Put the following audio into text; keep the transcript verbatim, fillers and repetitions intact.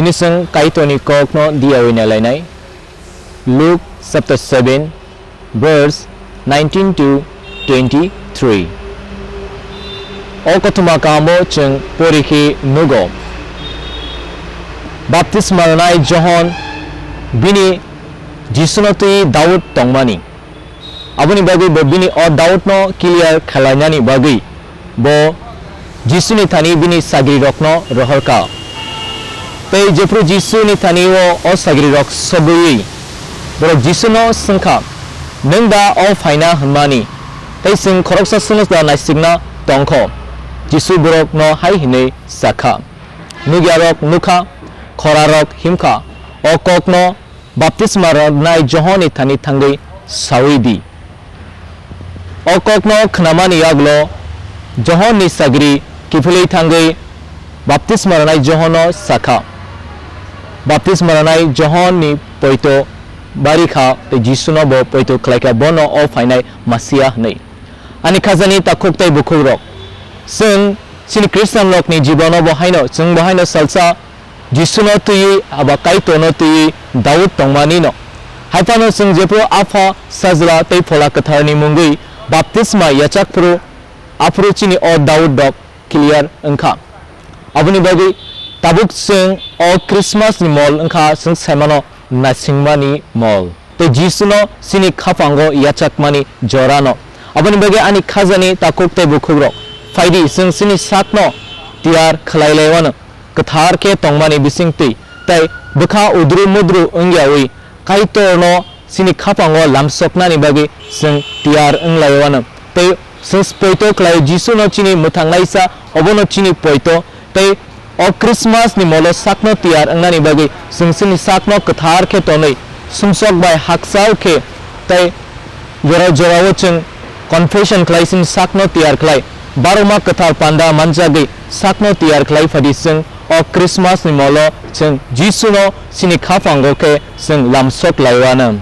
Tini chwng Kaitorni kokno diyawi nailainai. Luke chapter seven, verse nineteen to twenty-three. O kothoma kahamo chwng porikhe nugo. Baptisma rwnai Johon bini Jisuno twi Daud tongmani. Aboni bagwi bo bini o doubtno clear khlainani bagwi bo Jisuni thani bini sagrirokno rohorkha. Tei jephru Jisuni thani o, o sagrirok sogwiwi borok Jisuno swngkha, "Nwng da o phaina?" hwnmani. Tei chwng khoroksa sumosda naisikna tongkho. Jisu borokno hai hwnwi sakha, "Nukyarok nukha, khorarok himkha, o kokno baptisma rwnai Johonni thani thangwi saui di." O kokno khnamani yagulo Johonni sagri kiphilwi thangwi baptisma rwnai Johonno sakha, "Baptisma rwnai Johonni poito bari kha tei Jisuno bo poito khlai kha, bono o phainai Masia hwnwi." Ani khajani takhuk tei bukhukrok, chwng chini Khristianrokni jibono bo haino, chwng bo haino salsa Jisuno twiwi aba Kaitorno twiwi Daud tongmanino. Hai phano chwng jephru Apha, Sajla tei Phola Kwtharni mungwi baptisma yachak phuru, aphuru chini o Daud rok clear wngkha. Aboni bagwi tabuk chwng o Christmas ni mol wngkha, chwng saimano naisingmani mol. Tei Jisuno chini khapango yachakmani jorano. Aboni bagwi ani khajani takhuk tei bukhukrok, phaidi chwng chini sakno tiyar khlai laiwano, kwthar khe tongmani bisingtwi tei bwkha udru mudru wngyawi Kaitorno chini khapango lamsoknani bagwi chwng tiyar wng laiwano. Tei chwng poito khlaio, Jisuno chini mwthangnaisa, obono chini poito. Tei o Christmas ni molo sakno tiyar wngnani bagwi chwng chini sakno kwthar khe tonwi, sumsok bai hakchal khe tei jora jorao chwng confession khlai chini sakno tiyar khlai. Baroma kwthar panda manjagwi sakno tiyar khlai phaidi chwng o Christmas ni molo chwng Jisuno chini khapango khe chwng lamsok laiwano.